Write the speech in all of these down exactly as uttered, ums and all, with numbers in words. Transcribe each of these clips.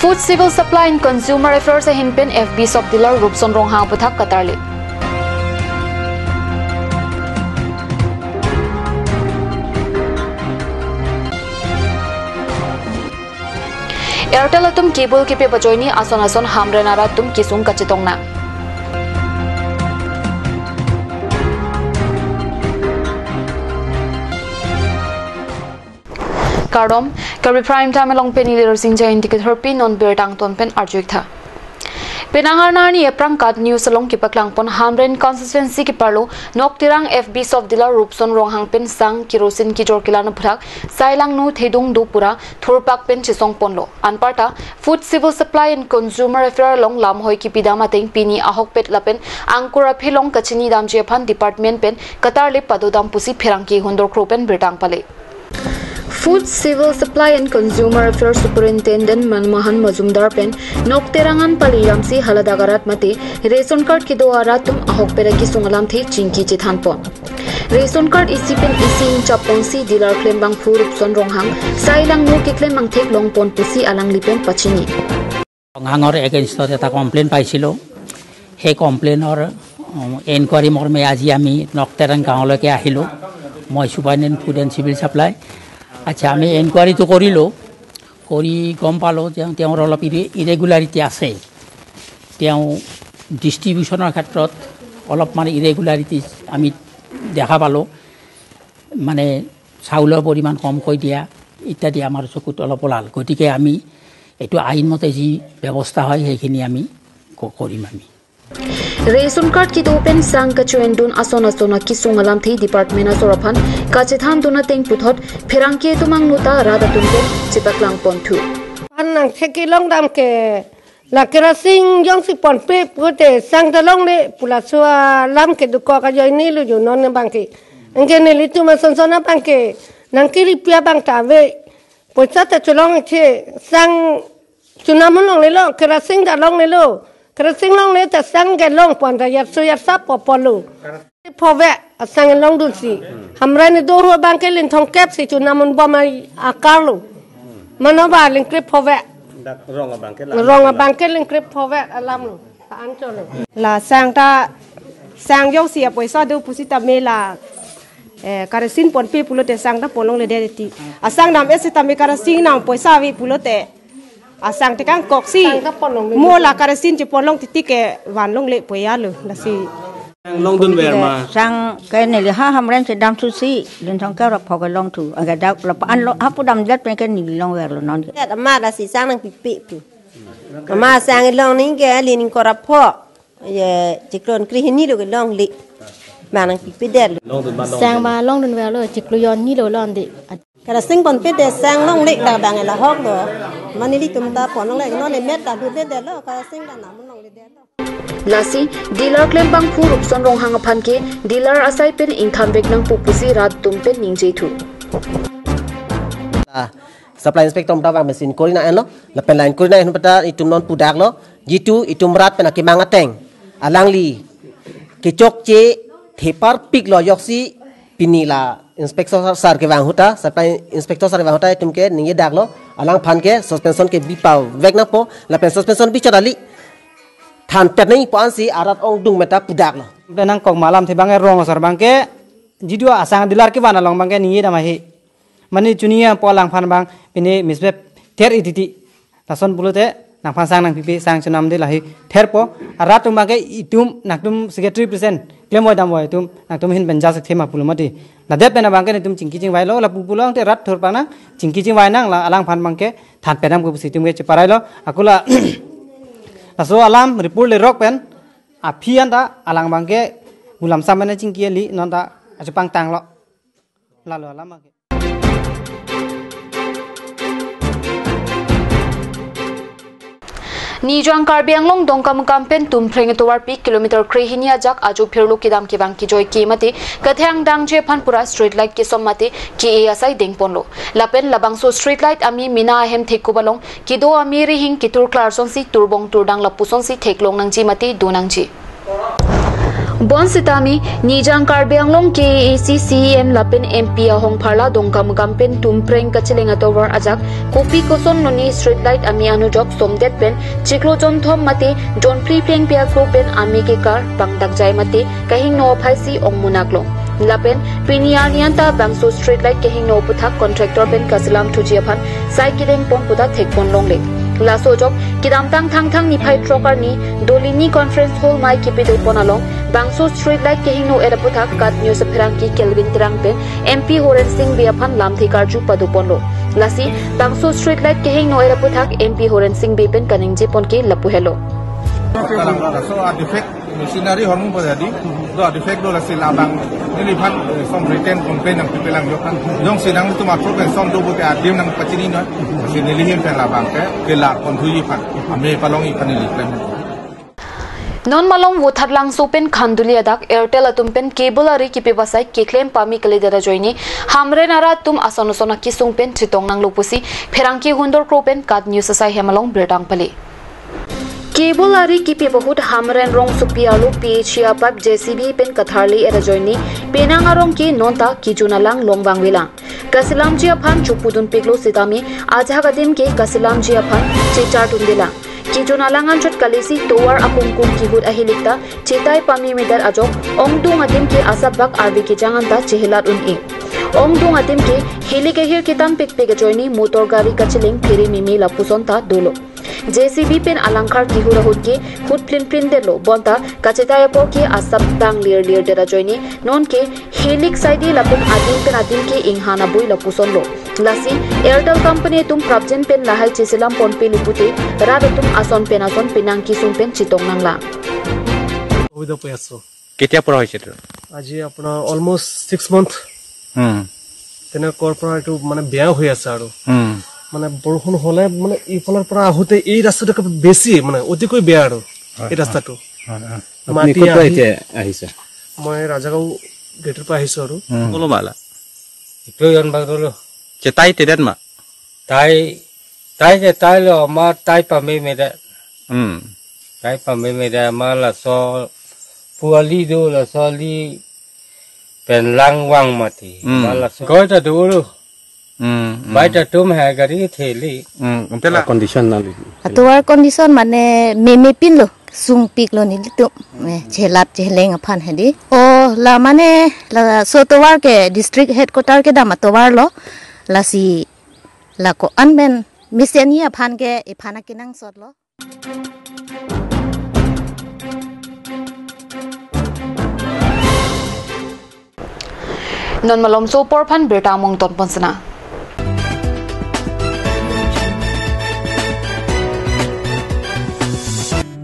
Food Civil Supply and Consumer Affairs ahin pen F B sub dealer Rupson Ronghang aputhak katarlip. Airtel atum cable kepi ajoine ason ason Hamren arat atum kesung kachetong nang. Kardom, Karbi Prime Time along pen neli Rasinja Ingti kethorpi, non birta angton pen arju-ik tha. Penang arni arni aphrang KAT News along kepaklang pon Hamren constituency keparlo Nokterang F B sub dealer Rupson Ronghang pen sang kerosene kejor kelang aputhak sai langno thedung do pura thurpak pen chesong ponlo. Anparta Food Civil Supply and Consumer Affairs along lamhoi kepidam ateng pini ahokpet lapen angkur aphi along kachini damji aphan department pen katarlip padodam pusi pherangke hundor kro pen birta pale. Food Civil Supply and Consumer Affairs Superintendent Manmohan Majumdar pen Nokterang an pali ramsi haladak arat mate ration card kedo arat atum ahokpet akesung alamthe chingki chethan pon. Ration card isi pen isi inchap ponsi dealer klembangphu Rupson Ronghang sai langno keklem angthek long pon pusi alangli pen pachini. ৰংহাঙৰ এগেইনষ্টত এটা কমপ্লেইন পাইছিলোঁ। সেই কমপ্লেইনৰ, উম, এনকুৱাৰী মৰ্মে আজি আমি নকটেৰাং গাঁৱলৈকে আহিলোঁ। মই ছুপাৰিনটেণ্ডেণ্ট ফুড এণ্ড চিভিল ছাপ্লাই। আচ্ছা, আমি এনকুৱাৰীটো কৰিলোঁ, কৰি গম পালোঁ যে তেওঁৰ অলপ ইৰে-, ইৰেগুলাৰিটি আছে। তেওঁ ডিষ্ট্ৰিবিউশ্যনৰ ক্ষেত্ৰত অলপমান ইৰেগুলাৰিটি আমি দেখা পালোঁ। মানে চাউলৰ পৰিমাণ কমকৈ দিয়া ইত্যাদি আমাৰ চকুত অলপ ওলাল। গতিকে আমি এইটো আইন মতে যি ব্যৱস্থা হয় সেইখিনি আমি ক-, কৰিম আমি। Ration card kedo pen sang kacho-endun ason ason akesung alamthe department asor aphan kachethan dun ateng puthot pherangke atum angno ta rat atum pen chepaklang ponthu. An nang theki long dam ke la kerosene jongsi ponpe pute sang ta longle pu laso alam kedokok ajoine lo jo non abangke. Anke nelitum ason son abangke nang kiri pi abang ta ave. Poisa ta cholong che sang chonam longlelo, kerosene ta longlelo. Kerosene longle ta sang ke long pon ta yarso yarsa po polo. Phove asang longdunsi. Hamren do ho abangke lin thomkep si chonam bom akarlo. Mano ba lingkrep phove. Dak rong abangke la. Rong abangke lingkrep phove alamlo. An cholo. La sang ta, sang jongsi apoisa do pusitame la, eh, kerosene ponpe pulote sang ta pon longledet ti. Asang dam-et sitame kerosene nang poisa ave pulote asang tekang koksi. Sang ta pon longle. Mo la kerosene chepon long titi ke van longle poya lo lasi. Longdunver ma. Sang ke neli ha Hamren chedam thusi, lin thomkep ra phok longthu. Aga dak la pa an lo hapu damdet pen ke neli longverlo non ke. Tet ama lasi sang nangpipe pu. Ama sang long ning ke lin ingkoi ra pho. Ye chiklo jon krehini lo ke longle. Bang nangpipedet lo. Longdun ba long. Sang ba longdunverlo, chiklo jon hini lo longle. Kerosene ponpedet sang longle ta bang la hok lo. Mane ilitum ta pon longle, non le met ta dudedetlo, kerosene ta nam longledetlo. Lasi dealer klembangphu Rupson Ronghang aphan ke dealer asai pen ingthanvek nangpo pusi rat atum pen ningjepthu. Ah, supply inspector atum ta bang machine kori na enlo, lapen line kori na en pata itum non pudaklo, jitu itum rat pen akemang ateng alangli kechokche theparpiklo, joksi pini la inspector sir kevang ahut ta, supply inspector sir kevang ahut ta itum ke ningjedaklo, alangphan ke suspension ke bipavek nangpo, lapen suspension bichot kali thanpet nangpo ansi arat ongdung meta pudaklo. Penang kok malam thebang e rong asar abangke, jitu asang dealer kevan along abangke ningjedam ahi. Mane chini apo alangphan abang pine misbehave ther-i titi. Lason pulote nangphan sang nangpipe, sang chonamde lahi therpo. Arat atum abangke itum nangtum secretary present klemvoi damvoi atum nangtum ahin pen jasa thema pulo mati. Ladet pen abangke netum chingki chingvailo, lapu pulo angte rat thurpang nang chingki chingvai nang, la alangphan abangke thanpet nangpo pusi itum ke cheparailo. Ako la laso alam report lerok pen aphi anta alang abangke bulam samane chingki kali non ta achupang tanglo. Lalo alam abangke. Nijang Karbi Anglong Dongkamukam pen Tumpreng atovarpi kilometer krehini ajak ajo phirlo kedam kevang kejoi ke mate kathang dangji aphan pura street light kesom mate ke-e asai dengponlo. Lapen labangso street light ami mina ahem thekup along kedo ami rihing ketur klar asonsi turbong turdang lapusonsi theklong nangji mate do nangji. Bonsitame, Nijang Karbi Anglong K A A C C E M lapen M P ahong pharla Dongkamukam pen Tumpreng kacheleng atovar ajak kopi koson lone street light ame anujok somdet pen chiklo jonthom mate jonphli plengpi akro pen ame kekar pangdakjai mate kahingno aphaisi ongmunak lo. Lapen pini arni anta bangso street light kahingno aputhak contractor pen kasilam thuji aphan sai kedeng pon puta thekpon longle. Laso ajok kedamtang Thangthang niphai throk arni Dolini Conference Hall mai kepado pon along bangso street light kahingno et aputhak KAT News apherangke Kelvin Terang pen M P Horen Sing Bey aphan lamthe karju pado ponlo. Lasi bangso street light kahingno et aputhak M P Horen Sing Bey pen kaningje ponke lapu helo. Kalang kalang. So, a defect machinery hormu pada di. Do a defect do lasi labang neliphan, eh, som written complaint nangpipelang jok. Jongsi nanglitum apro pen som do pute adim nangpachini non. Lasi neli ahin pen labang ke kelar pon thuji aphan, ame palongji aphan neli pen. Non malom Vothatlangso pen Khanduli adak Airtel atum pen cable ari kipi basai keklem pame kalidet ajoine Hamren arat atum ason ason akesung pen chetong nanglo pusi pherangke Hundor Kro pen KAT News asai hem along birta pale. Cable ari kipi bahut Hamren rongsopi arlo P H E a pipe J C B pen katharli et ajoine penang arong ke nonta kejun alang long vangvelang. Kasilamji aphan chopudun piklo sitame ajahak adim ke kasilamji aphan chechardundelang. Kejun alang anchot kalisi tovar akungkung kehut ahilik ta chetai pame medet ajok ongdung adim ke asap bak arve kejang anta chehelat un-e. Ongdung adim ke hilik ahir ketan pikpik ajoine motor gari kacheleng phere meme lapuson ta dolo. J C B pen alangkhar kehur ahut ke hut plin plin detlo bonta kachetai apor ke asap dang lir lir det ajoine non ke hilik saidi lapen adim pen adim ke inghan abui lapuson lo. Lasi Airtel company atum prapjin pen lahai cheselam ponpe lipute rat atum ason pen ason penang kesung pen chetong nanglang. অসুবিধা পাই আছো। কেতিয়াৰ পৰা হৈছে এইটো? আজি আপোনাৰ almost six month. উম। তেনেকুৱাৰ পৰা এইটো মানে বেয়া হৈ আছে আৰু। উম। মানে বৰষুণ হ'লে মানে এইফালৰ পৰা আহোঁতে এই ৰাস্তাটো একেবাৰে বেছি মানে অতিকৈ বেয়া আৰু হয়, এই হয়। ৰাস্তাটো। হয়, হয়। আপুনি মাটি ক'ৰ পৰা আহি এতিয়া আহিছে? মই ৰাজাগাঁও গেটৰ পৰা আহিছোঁ আৰু। উম। Kolo mala? Ito yon bagdolo. Chetai tedet ma? Tai, tai chetai lo, ama tai pame meda. Hmm. Tai pame meda, ama laso puali do, laso ali pen langvang mati. Hmm. Ama laso. Goi ta do lo. Hmm, hmm. Bai ta tum hai gari theli. Hmm, umtela. Condition na li. Atovar condition mane meme pin lo. Sungpik lo nelitum, eh, chelat cheleng aphan hedi. O, la mane, laso tovar ke district headquarter kedam atovar lo, lasi la ko-an pen mesenji aphan ke ephan akenangsot lo. Non malomso apor aphan birta among ton pon sena.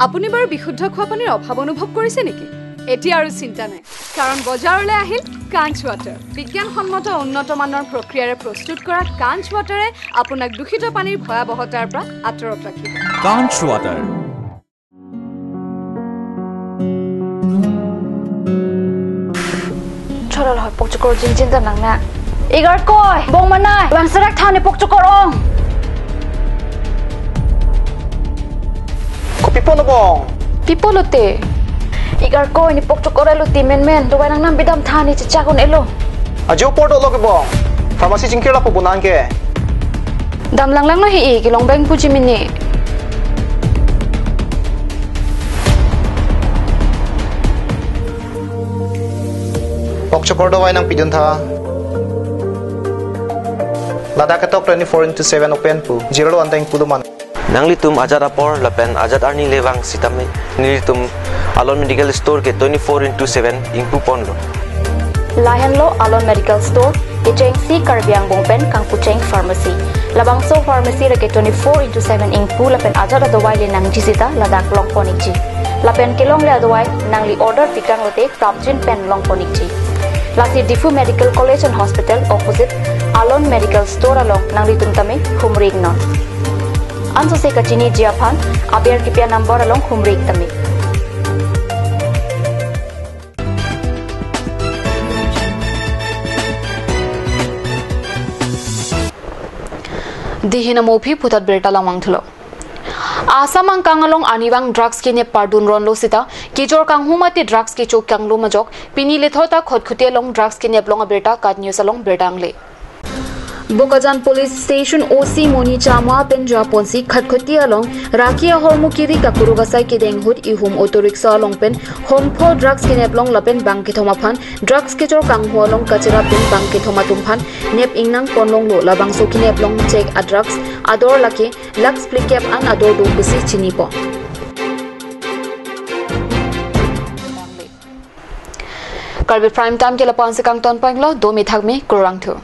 আপুনি বাৰু বিশুদ্ধ খোৱা পানীৰ অভাৱ অনুভৱ কৰিছে নেকি? এতিয়া আৰু চিন্তা নাই, কাৰণ বজাৰলৈ আহিল কাঞ্চ ৱাটাৰ। বিজ্ঞানসন্মত উন্নত মানৰ প্ৰক্ৰিয়াৰে প্ৰস্তুত কৰা কাঞ্চ ৱাটাৰে আপোনাক দূষিত পানীৰ ভয়াৱহতাৰ পৰা আঁতৰত ৰাখিব। Kanch water. Chorol hoi pokchokor jingjin ta nang na. Igar koi, bong manai, bang serak thani pokchokor ong. Kopi pon bong? Pipo lote. Igar koi ni pokchokor elo ti menmen, dovai nangnam bidam thani chechak un elo. Ajo por dolo ke bong. Pharmacy chingkir lapu bonang ke. Dam langlang no hi-i kelong beng puji mini. Pokchokor dovai nangpidun tha. Ladak ketok twenty-four into seven open pu. Jirlo anteng puduman. Nanglitum ajat apor lapen ajat arni le vang sitame nelitum Alon Medical Store ke twenty-four into seven ingpu ponlo. Lahenlo Alon Medical Store, kechengsi Karbi Anglong pen kangpucheng pharmacy. Labangso pharmacy reke twenty-four into seven ingpu lapen ajat adovai le nangji sita ladak long pon ikji. Lapen kelongle adovai nangli order pikrang lote prapjin pen long pon ikji. Lasi Diphu Medical College and Hospital opposite Alon Medical Store along nanglitum tame humri iknon. Ansose kachiniji aphan aber kipi a-number along humri ik tame. Dihin amo aphi puthot birta langvang thulo. Assam angkang along arnivang drugs kidnap pardun ronlo sita Kejor kanghu mate drugs kecho kanglo majok, pini lethota Khatkhati along drugs kenep long abirta KAT News along birta nangle. Bokajan Police Station O C Moni Chama pen japonsi Khatkhati along Raki ahormu kiri kakuruk asai kedeng ahut ihum auto rickshaw along pen hom pho drugs kenep long lapen bang kethom aphan drugs kejor kanghu along kachira pen bang kethom atum aphan nep ingnang pon longlo, labangso kenep long chek a drugs ador lake lakhs phlikep an ador do pusi chinipo. Karbi Prime Time ke lapu-an si kangton panglo, domi thakmi, kurvangthu.